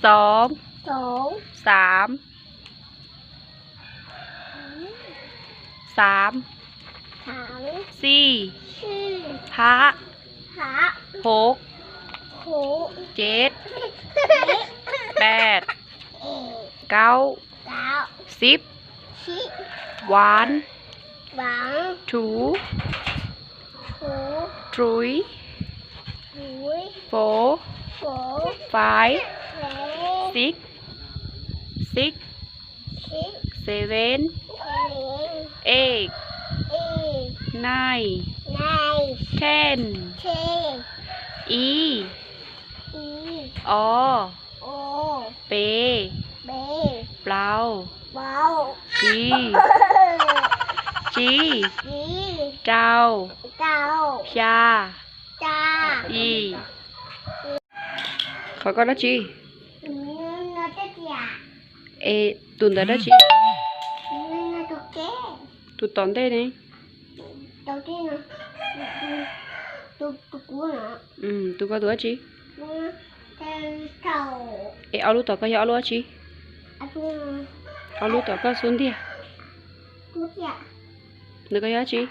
สอง สอง สาม สาม สาม สี่ สี่ ห้า ห้า หก หก เจ็ด เจ็ด แปด แปด เก้า เก้า สิบ สิบ one one two two three three four four five four six six six seven seven eight eight nine nine ten ten ib ib ob ob peb peb plaub plaub tsib tsib tsib rau rau xya xya yim. Qhov koj dab tsi? Es tus ntawd dab tsi? Tus tom ntej ne? Tus koj tus dab tsi? Es ob lub tom koj yog ob lub dab tsi? Ob lub tom koj xub ntiag. Ntawd koj yog dab tsi?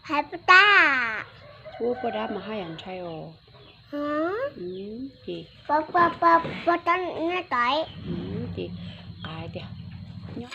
Hais poj dab. Ub, poj dab mas haj yam ntshai os. Ces poj dab nyob tod. Ces qav tias nyob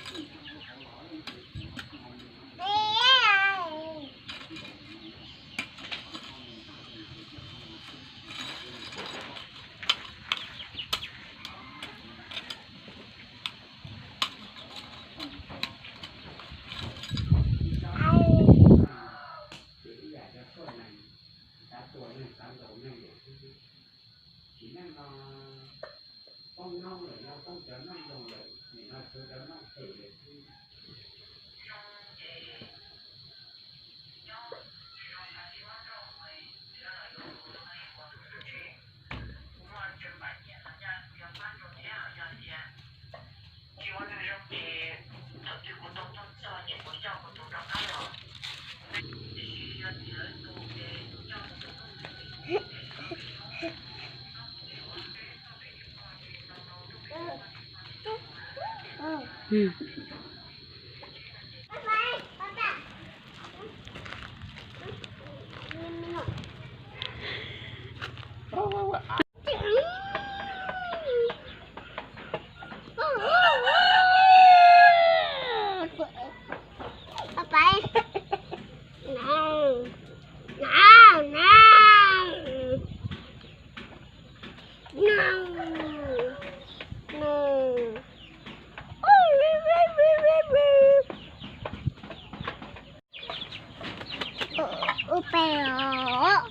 Ua pem os.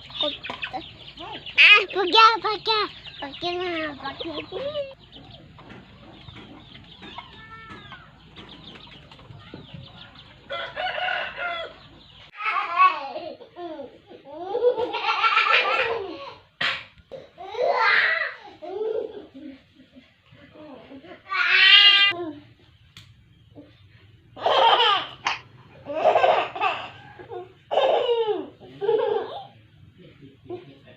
Pom kiag, pom kiag, pom kiag, pom kiag.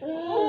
Ub,